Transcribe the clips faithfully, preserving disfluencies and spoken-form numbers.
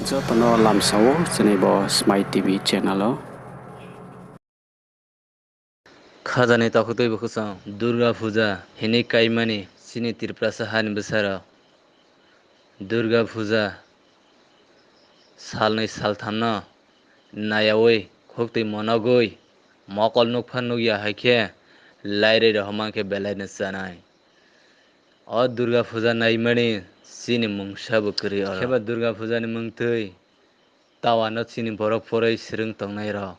Joto no lamsa ou chini bo Smai T V channel o. Khaja ni takhuk tei bukhusong Durga Puja hinwi kaimani chini Tiprasa hani bwsarok Durga Puja salnwi saltham no nayawi khuktwi monogwi mokol nukpha nukya hai khe lairwi rohorma khe belai no chanai. O Durga Puja naimani chini mungsa bo kwrwi oro. Kheba Durga Puja ni mungtwi tawa no chini borok poroi swrwng tongnai rok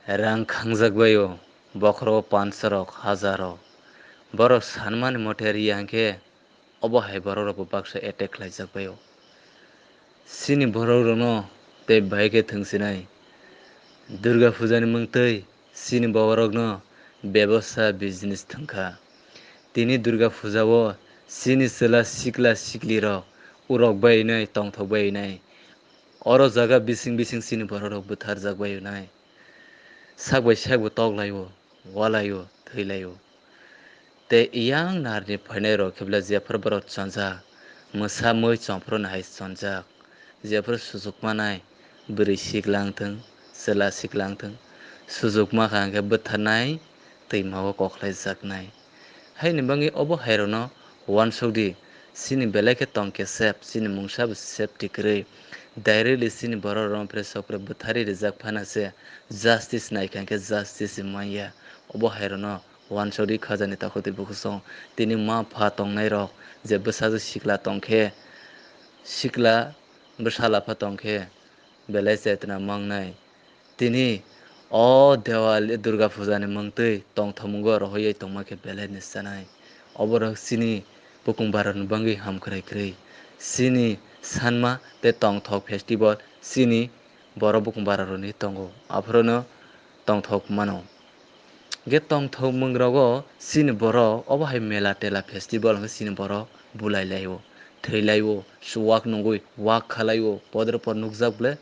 rang khangjak bai o, bokhorok o pansa rok, hajar rok. Borok sanmani mote ri ya hwnkhe obo hai borok rok bo baksa attack khlaijak bai o. Chini borok rok no tei bai khe thwngsinai. Durga Puja ni mungtwi chini borok no bebsa business thwngkha. Tini Durga Puja o chini chwla sikla sikli rok urok bai nai, tongthok bai nai. Oro jaga bising bising chini borok rok butharjak bai nai. Sak bai sak bo toklai o, walai o, thwilai o. Tei yang narni phainai rok khe bla jephuru borok chonjak, mwsa mui chongphuru no hai chonjak, jephuru sujuk manai, bwrwi siklang thwng, chwla siklang thwng, sujuk ma kha hwnkhe bwtharnai, twima o koklaijaknai. Haini bagwi obo hai rok no uansuk di, chini belai khe tong khe sep, chini mungsa bo sep ti kwrwi. Directly chini borok rok no phre sokre bwtharwi rijak phano se justice nai kha hwnkhe justice man ya. Obo hai rok no uansuk di khaja ni takhuk tei bukhusong. Tini ma pha tongnai rok je bwsajwk sikla tong khe, sikla bwsala pha tong khe, belai chetna mangnai. Tini o Dewali Durga Puja ni mungtwi tongthokmungo rohoi ye tongma khe belai ni chanai. Oborok chini bukung bara ni bagwi hamkrai kwrwi. Chini sanma tei tongthok festival chini borok bukung bara rok ni tongo. Aphuru no tongthok mano. Hwnkhe tongthok mung rogo chini borok obo hai mela tela festival hwnkhe chini borok bulai lai o, thwi lai o, chuwak nungwi wak kha lai o, podre pod nukjak ble.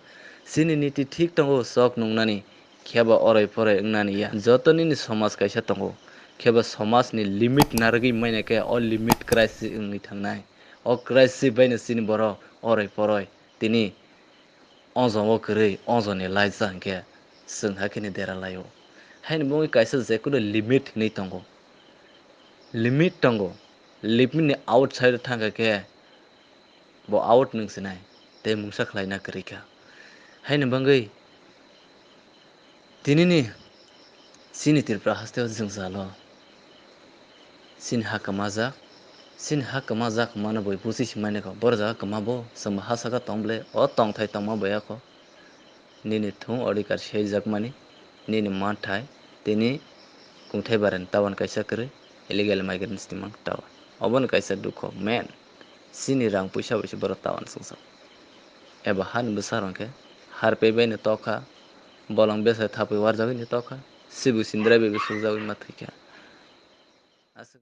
Chini niti thik tongo chok nungnani, kheba oroi poroi wngnani ya. Joto nini somaj kaisa tongo, kheba somaj ni limit narwgwi maina khe o limit crisis wngwi thangnai. O crisis bai no chini borok oroi poroi tini ojon o kwrwi, ojon ni laijak hwnkhe chwng hakhe ni dera lai o. Haini bagwi kaisa jekunu limit hinwi tongo. Limit tongo. Limit ni outside o thangkha khe bo out nung sinai. Tei mungsa khlaina kwrwi kha. Haini bagwi tini ni chini Tripura haste o jwngjal o chini ha kwmajak, chini ha kwmajak mano boi buchi si mani kho. Boro jaga kwma bo, chwngbo ha saka tong ble, o tongthai tongma bai ya kho. Nini thung odhikar seijakmani, nini manthai, tini kungthai bara ni tawan kaisa kwrwi, illegal migrants ni mang tawan. Obono kaisa dukho, main. Chini rang puisa bai se borok tawan songsa. Eba hani bwsa rok khe, harpei bai no tokha, bolong besa thapui warjagwi no tokha, sibu sindrai bai bo sukjagwi ma thwikha.